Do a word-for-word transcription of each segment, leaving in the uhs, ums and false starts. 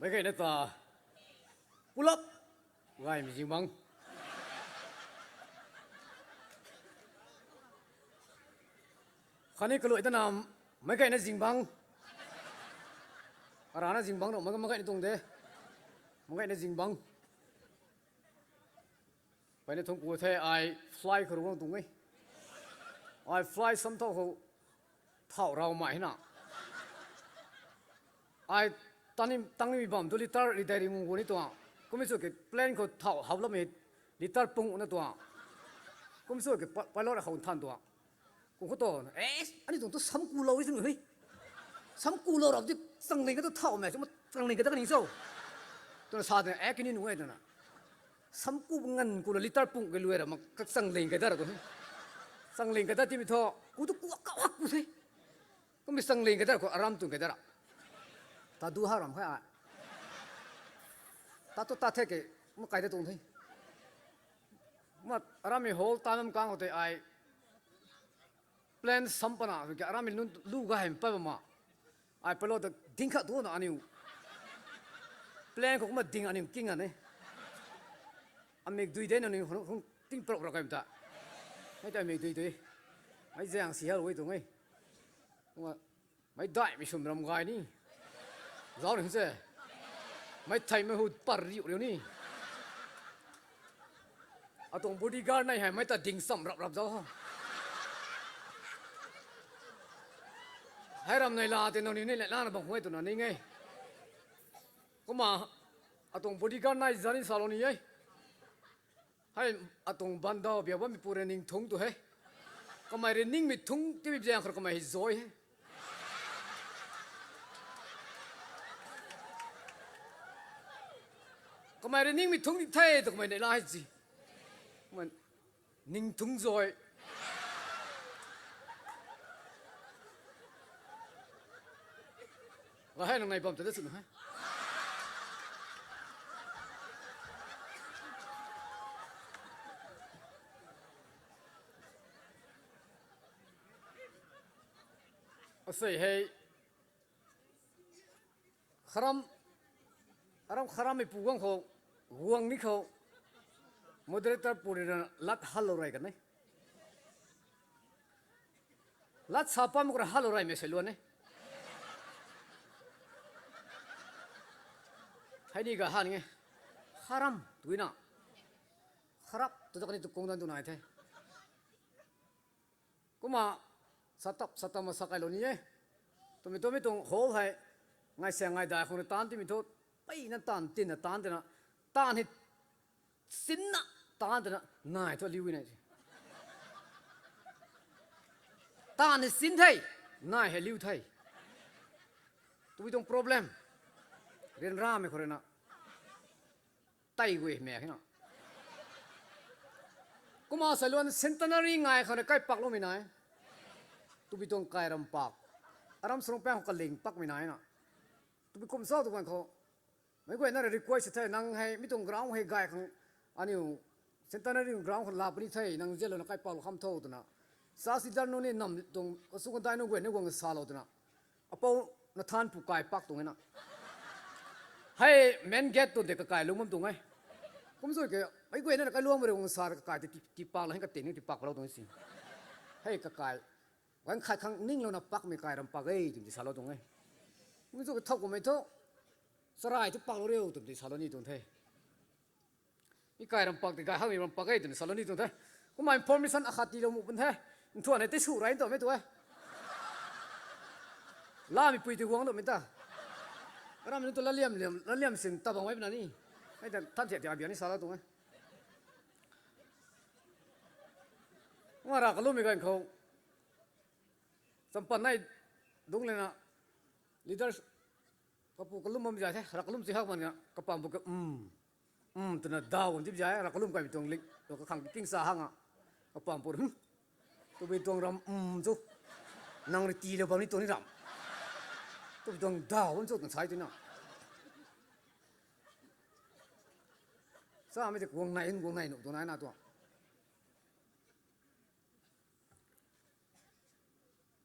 Meic guayna ta pulap gaymei zingbangc. Khatni kalui tana meic guayna zingbangc. Arana zingbangc ro, meic guayna tuang de. Meic guayna zingbangc. Peyna thungc ku the ai fly khou rui guang tuang e. Ai fly sam thau khou thau raumei hina. Ai tangni, tangnimei bam tu litre ridai ri ngu gu ni tuang. Kum sw ke plane khou thau hap lamei litre pung na tuang. Kum sw ke pi-, pilot khou nthan tuang. Kum khou tu, e, aniu tuang tu sam kulou ri sw he. Sam kulou rap di changling ka tu thaumei, changling ka ta kaning cho. Twna sa twna, e, kini nunc e twna. Sam ku nganv ku la litre pung ke luai ra mak changling ka ta ra tu he. Changling ka ta timei thu, ku tu ku kau hak ku the. Kummei changling ka ta ra khou aram tuang ka ta ra. Ta du ha ram kha a. Ta tu ta the ke, ma kai ta tuang the. Ma aram mei hall ta nam kang khou tei ai plane sam pana, ke aram mei lu, lu gay pat bam ma. Ai pilot ta ding khat tu na aniu. Plane khou kumna ding aniu king a ne. Amik dui de na ni hung, hung ting prok prok kai ta. Mei ta mik dui dui. Mei zaeng si hal wei tuang e. Kumna meic daihmei swm ram gay ni. Zauc ning se. Meic theimei hu par riu riu ni. Atuang bodyguard nai hei meic ta ding cham rap rap zauc ha. Hei ram nei la tei nangniw ni le lana bam khou e twna ning e. Kumna atuang bodyguard nai zan ni salou ni e. Hei atuang bandau biak bammeipu rui ning thungc tu he. Kamei rui ningmei thungc timei zaeng khou kamei hei zoi he. Kamei rui ningmei thungc di the tu kamei nei la hei zi. Kumna ning thungc zoi. Ga hei nang nei bam ta da sw nu he. Asei hei kharam, aram kharammeipu guang khou, guang ni khou, moderator pu rui na lat hallou rey kan e. Lat sa pam khou rui hallou reymei sei luan e. Hei ni ga han nge. Kharam twna. Kharap tu ta kani tu kung dan tu nai the. Kumna sa tap sa tam ma sa kailou ni e. Twmei twmei tuang hall hei ngai sa ngai dai khang rui taanc timei thu, peyna taanv tinna taanc tina, taanv hei sinna taanc tina nai thu liu na. Taanv hei sin the, nai hei liu the. Twmei tuang problem. Ryanramei khou rui na tei guay mei hei na. Kumna sa luan centenary ngai khang rui kaipakloumei nai. Twmei tuang kai ram pak. Aram sarung pang khou kaling pakmei nai na. Twmei kum sa tu kan khou. Meic guayna rui request the nang hei mi tuang ground hei gay khang aniu centenary ground khang laa puni the nang zianlouna kaipaklou kham tho twna. Sa si dan nunc ni nam tuang kasu kandai nunc guay ni guang salou twna. Apou na than pu kai pak tuang e na. Hei main gate tu de kakai lung bam tuang e. Kum zui ke, meic guayna na kailuangmei rui guang sa kakai ti, ti, tipaklou hei kating ni tipaklou tuang e si. Hei kakai. Guang khat khang ninglouna pakmei kai ram pak e twmei ti salou tuang e. Kum zui ke thau kummei thu. Sarai thu paklou riu twmei ti salou ni tuang the. Mi kai ram pak ti gay hak ni ram pak e twna salou ni tuang the. Kumna information akhat tiilou mu pun the. Nthuan hei tei su rai tuamei tu e. Lameipui ti guang tuamei ta. Aram ni tu laliam liam, laliam sin tabang mei puna ni. Hei ta than thiak thiak biak ni salou tuang e. Kumna ra kalummei ganv khou. Champan nai dungc lana leaders kapu kalum bam zay the, ra kalum si hak man ga, kapampu ka, um, um, twna daw bam tip zay, ra kalum kaimei tuang lik, kakhang king sa hang a, kapampu, hmm, twbi tuang ram, um, chu, nang rui tiilou bam ni tuang ni ram, twbi tuang daw bam chu kan sai twna. Samei tei guang nai, guang nai nuh tuang nai na tuang.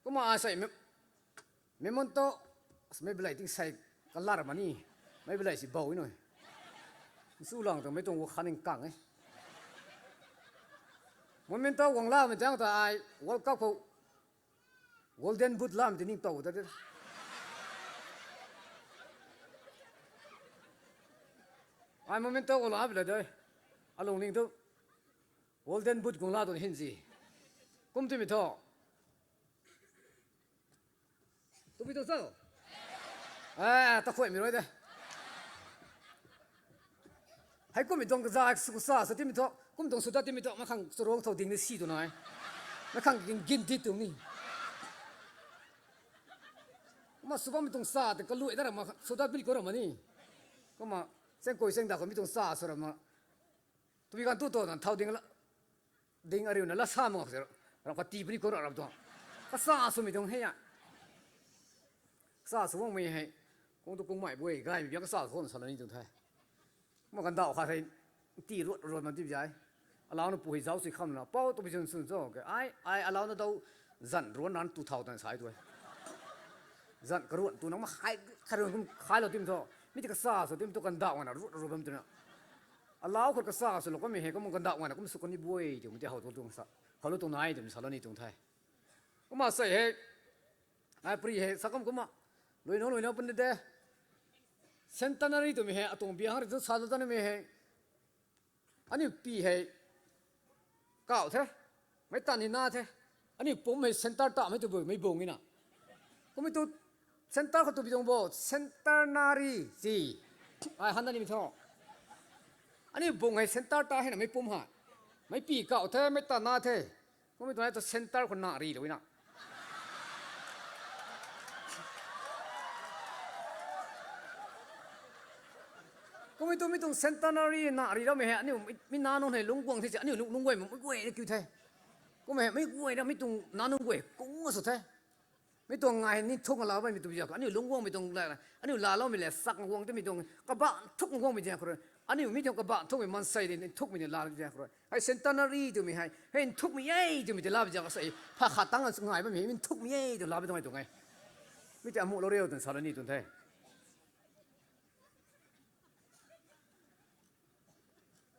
Kumna asei me, memento, asei mei belai ting sei kalar ma ni. Mei balei si bou nu. Nsu lang tuang mei tuang wakhan ning kang e. Memento guang lamei tang ta ai World Cup khou Golden Boot lam ti ning tow ta de. Ai memento guang la pila de. Alung ning tu Golden Boot guang la tuang hin si. Kum timei thu. Tumei tuang cho? Eh, ta khuaimei rui de. Hei kummei tuang kaza sw sa sa timei thu, kum tuang sw dat timei thu, mei khang charuang thau ding ni si tu nai. Mei khang gin gin di tuang ni. Kumna sw bammei tuang sa tei kaluai da ra ma, sw dat bil ko ra ma ni. Kumna, seng koi seng da khou mi tuang sa sw ra ma. Tabui ganv tu tu na thau ding la, ding ariuna la sa mak se, ram kati puni khou ra ram tuang. Kasa swmei tuang hei a. Kasa sw guangmei hei. Kung tu kung mei bui, gaymei biak kasa sw khou na sa la ni tuang the. Kumna kandauh khat hei, ti ruat ruat man ti bi zai. Alauna pu hei zauc si kham na, pou tabui chwn chwn cho, ke, ai, ai, alauna dau zan ruan nan tu thau tan sai tu e. Zan karuan tu nang ma khai, karuan kum khailou tim thu. Mi ti kasa sw tim thu kandauh ngana ruat ruat bam twna. Alau khou kasa swlou kummei hei, kum kandauh ngana kum sw kan ni bui, twmei ti how tu tuang sa. How lou tuang nai, twmei sa lou ni tuang the. Kumna sei hei, ai pri hei, sa kum kumna. Lui nau, lui nau pun de. Centenary twmei hei, atuang biak hang ri tu sa tu tanmei hei. Aniu pi hei, kauh the. Mei tan ni na the. Aniu pum hei center ta mei tu bu, mei bung ina. Kummei tu center khou tu bi tuang bo, centenary si. Ai han na ni mi tho. Aniu bung hei center ta hei na mei pum ha. Mei pi kauh the, mei tan na the. Kummei tu hei tu center khou na ri lou ina. Kummei tu mi tuang centenary na ri loumei hei, aniu mi, mi na nunc hei lungc guang the, aniu lungc, lungc guay, mei guay na kiu the. Kum hei, mei guay na mi tuang na nunc guay, kung a sw the. Mi tuang ngai ni thuk la bammei tu bi zak, aniu lungc guangmei tuang la, aniu laaloumei le, sak guang twmei tuang, kabah thuk guangmei zak khou rui. Aniu mi tuang kabah thukmei maansei de, ni thukmei ni la zak khou rui. Hei centenary twmei hei, hei nthukmei e twmei ti la bi zak sei, pha khat tang ngai bammei hei, mi nthukmei e tw la bi tuang e tuang e. Mi ti amu lou riu twna sa la ni tuang the.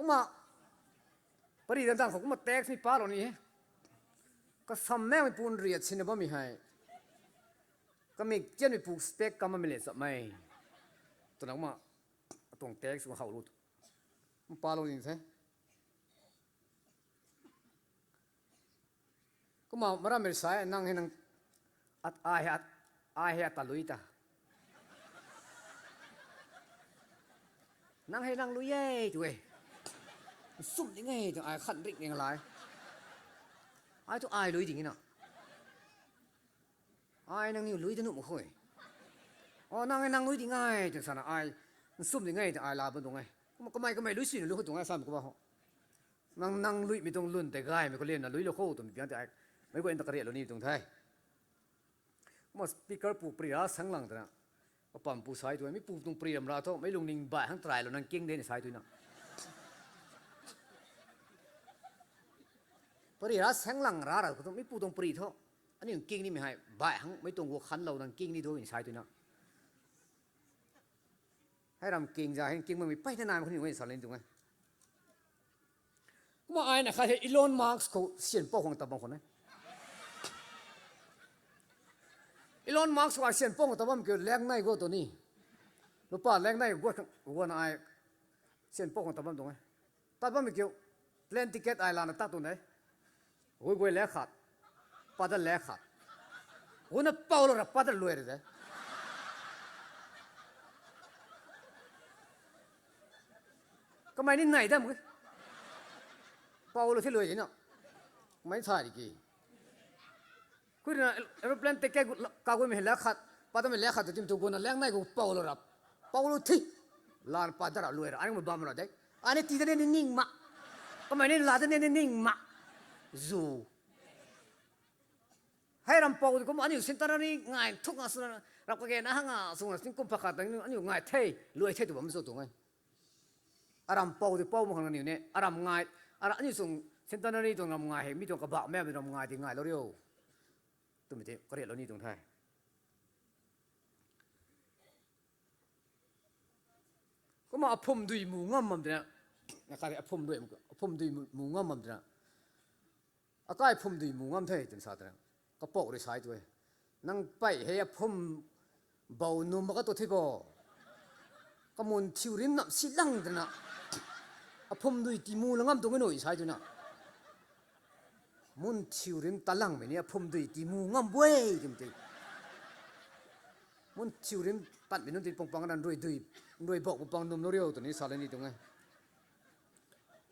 Kumna, pari dan dan khou kumna text ni palou ni he. Kasam maekmei pu nriat sina bammei hei. Kamik tianmei pu spec kam bammei le chapmei. Twna kumna, atuang text khou how lu. Palou ni the. Kumna marammei sa e, nang hei nang, at, ai hei at, ai hei ata lui ta. Nang hei nang lui e tu e. Sum ding e tu ai khan rik ning lai. Ai tu ai lui ding na. Ai nangniw lui ta nuh mak kho e. O, nang e nang lui ding ai twna sana ai, nsum ding e ta ai la bam tuang e. Kumna kamei kamei lui sina lui khou tuang e sam kumna ho. Nang, nang luimei tuang lun tei gaymei khou liamna lui lou kho twmei biang tei ai, meic guayna ta kariatlou ni tuang the. Kumna speaker pu pri ra sang lang twna, kapam pu sai tu e, mi pu tuang pri ram ra thu, meic lungning bai hang tarailou nang king de ni sai tu na. Pri ra sang lang ra ra khou thu, mi pu tuang pri thu. Aniu nking nimei hei, bai hang mei tuang guak khanlou nang king ni thu ni sai tu na. Hei ram king za, hei king makmei pey na naimei khou ni guay sa lin tuang e. Kumna ai na khat hei Elon Musk khou syan pou khang tat bam khou ne. Elon Musk khou ai syan pou khang tat bam kiu lak nei guay tu ni. Lupa lak nei guay khang, guayna ai syan pou khang tat bam tuang e. Tat bammei kiu, plane ticket ai lana tat tuang de. Gui guay lak khat, padat lak khat. Guna poulou ra padat luai ra de. Kamei ni nai dam ke. Poulou thi luai de na. Kamei tha di ki. Khui rina aeroplane ticket gu-, la-, kaguimei lak khat, padatmei lak khat tu tim tu guna lak nei gu poulou ra. Poulou thi. Lan padat ra luai ra, aniu mei bam ra de. Ani ti da ni ning ma. Kamei ni la da ni ning ma. Zu. Hei ram pou di kum aniu centenary ngai thuk nga swna, rap kage na hang nga swna, tingkum pakhat ta aniu ngai the, luai the tu bam sw tuang e. Aram pou di pou mak khang aniu ne, aram ngai, ara aniu sung centenary tuang ram ngai hei, mi tuang kabah mei ram ngai di ngailou riu. Twmei tei kariatlou ni tuang the. Ma aphum dui mu ngam mam dina. Akai aphum dui, aphum dui mu, mu ngam mam dina. Akai phum dui mu ngam the twna sa twna. Kapou rui sai tu e. Nang pei hei aphum bou num ma ka tu thi bo. Kamun thiu rim nam si lang twna. Aphum dui ti mu la ngam tu ngai nui sai twna. Mun thiu rim ta lang mei ni aphum dui ti mu ngam bui dim ti. Mun thiu rim tat mei nunc ti pang pang na rui dui, rui bou pang pang num nu riu twni sa le ni tuang e.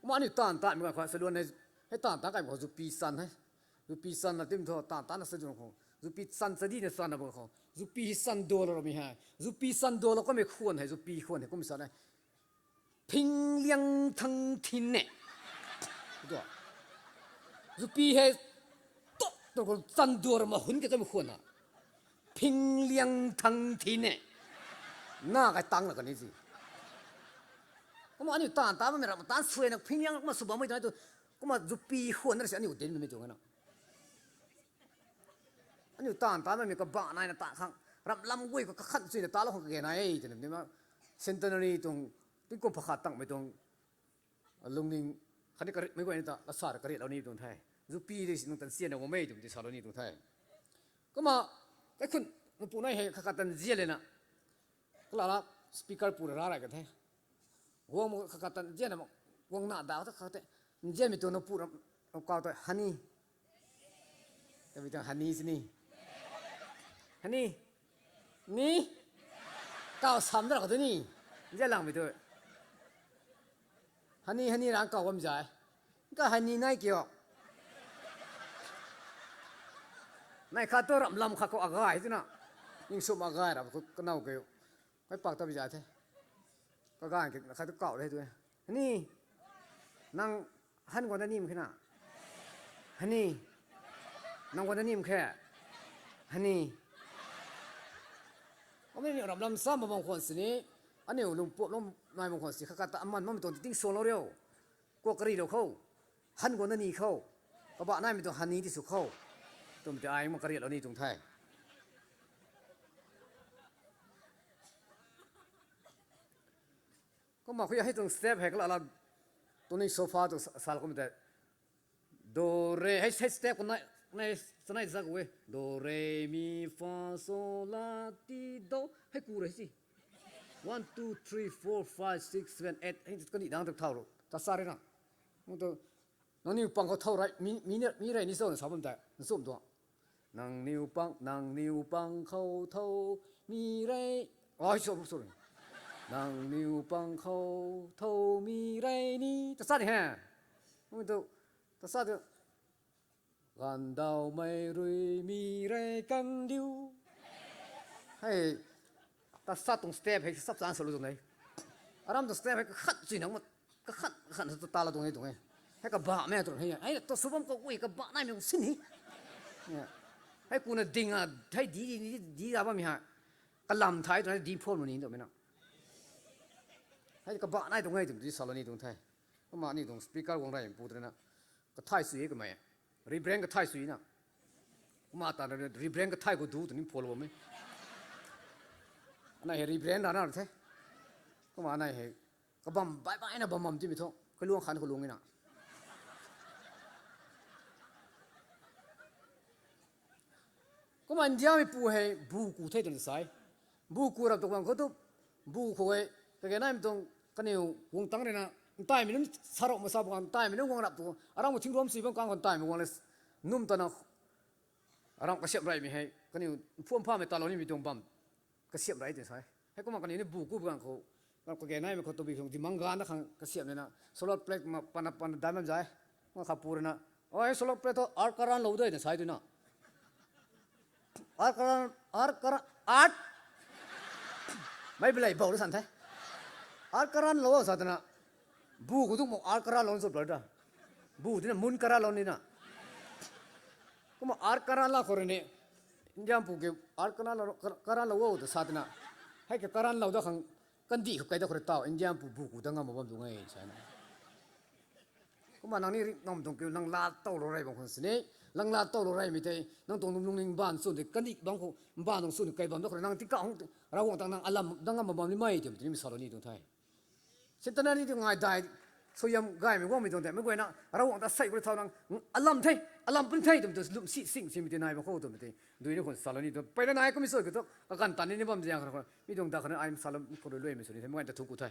Kumna aniu taanv taanmei khou saluan hei, hei taanv taanc kaimei khou zupi chan hei. Zupi chan na tim thu taanv taanc na sa duang khou. Zupi chan cha di na chan na bang khou. Zupi hei chan dual ro mi hei. Zupi chan dual ro kamei khwan hei, zupi khwan hei kum sa na. Phing liang thang thin ne. Tua. Zupi hei tok tok khou chan dual ro ma hun ke kamei khwan na. Phing liang thang thin ne. Na kai tang la kani si. Kumna aniu taanv taanc bammei ram taanc suai na phing liang ma sw bammei tu. Kumna zupi khwan na si aniu din mei tuang na. Aniu taanv taanc bammei kabah nai na ta khang. Ram lam guay khou kakhan chui na ta lou khang kage nai e twna ni ma. Centenary tuang, tingkum pakhat tangmei tuang. Lungning, khatni karitmei guay ni ta, lasa ra karit lou ni tuang the. Zupi rui si nung tan sian na guang mei twmei ti sa lou ni tuang the. Kumna, kaikhun, mapu nai hei khakat tan zia le na. Kalala, speaker pu ra ra rai ka the. Guang mu khakat tan zia na ma, guang na da ta khat te. Nzianmei tu na pu ra, kau ta honey. Tabi tuang honey sini. Honey. Ni. Kau sam da ra ka tu ni. Nzian lang mei tu. Honey, honey rang kau bam zai. Ka honey nai kiu. Nai khat tu ram lam khat khou agai twna. Ning sum agai ra khou kanau kiu. Kai pak ta bi zai the. Kagan ki khat tu kau le tu. Honey. Nang han guang na nim khe na. Honey. Nang guang na nim khe. Honey. Kum ni ram lam sam bam khwan sini. Aniu lung puap lou nai bam khwan si khakat ta aman mam tuang ting suan lou riu. Kua kari lou khou. Han guang na ni khou. Kabah naimei tuang honey ti sw khou. Twmei ti ai ma kari lou ni tuang the. Kumna khui hei tuang step hei kalala tuning sofa tuang sa, sal kum te. Do, re, hei, hei step ko nai, nai, chanai zak we. Do, re, mi, fa, so, la, ti, do. Hei ku re si. One, two, three, four, five, six, seven, eight. Hei kani dang tak thau ro. Ta sa re na. Nang tu, nangniw pang khou thau rei, mi, mi, mi rei ni so na sa bam ta. Nsum tuang. Nangniw pang, nangniw pang khou thau, mi rei. Ai, sorry, sorry. Nangniw pang khou thau, mi rei ni. Ta sa ni he. Nang tu, ta sa tu. Gandaumei rui mi rei kan diu. Hei, ta sa tuang step hei sap chan sa lu tuang nei. Aram tuang step hei kakhat chui nang mat, kakhat, kakhat sa ta la tuang nei tuang e. Hei kabah mei tuang hei, hei ta sw bam khou ui kabah naimei sin hi. Hei kuna ding a, hei di, di, di, di ra bam mi ha. Kalam thai tuang di phone ni tuang mei na. Hei kabah nai tuang e tuang di sa lou ni tuang the. Kumna ni tuang speaker guang rei pu tuang na. Kathai sui kamei. Reverend kathai sui na. Kumna ta na Reverend kathai khou du tuang ni phone bam e. Nai hei Reverend ra na the. Kumna nai hei. Kabam bai bai na bam bam ti mi thu. Kaluang khan khou lung e na. Kumna India mei pu hei bu ku the twna sai. Bu ku rap tu bang khou tu bu khou hei. Kage naimei tuang kaniw guang tang rei na. Ntaimei nunc sarok masa bang ntaimei nunc guang rap tu. Aram khou thing ruam sui bam kang khou ntaimei guang le. Num ta na aram kasiamh reymei hei. Kaniw phuam phamei ta lou nimei tuang bam. Kasiamh rei twna sai. Hei kumna kaniw ni bu ku bang khou. Kage naimei khou tu bi khang dimang gan na khang kasiamh le na. Solar plate ma pana pana dai bam zai. Ma kha pu rei na. Oi, solar plate tu art karan lou de na sai tu na. Art karan, art karan, art. Mei belai bou san the. Art karan lou sa twna. Bu khou tu mo art karan lou sop la da. Bu tina mun karan lou ni na. Kumna art karan la khou rui ni. India pu ke art karan lou, karan lou o ta sa twna. Hei ke karan lou da khang kandih khou kai da khou rui tau. India pu bu ku da ngam bam tuang e sa na. Kumna nang ni ri ngam tuang kiu nang la tow lou rei bam khou sini. Nang la tow lou reymei tei nang tuang lungning baan swn tei kandih bam khou baan tuang swn kai bam da khou rui nang tingkauh hung Ravguangc tang nang alam da ngam bam ni mei ti mi sa lou ni tuang the. Satan ni tu ngai dai, suaihiam gaymei guangmei tuang tei, meic guayna Ravguangc ta sei khou thau nang, alam the, alam pun the twmei tu lwm si sing simei ti nai bam khou twmei ti, dui ni khun salou ni tu, peyna nai kummei sui khou tu, kaganv tan ni ni bam ziang khou, mi tuang da khou na ai salou khou rui luaimei sw ni the, meic guayna ta thuku the.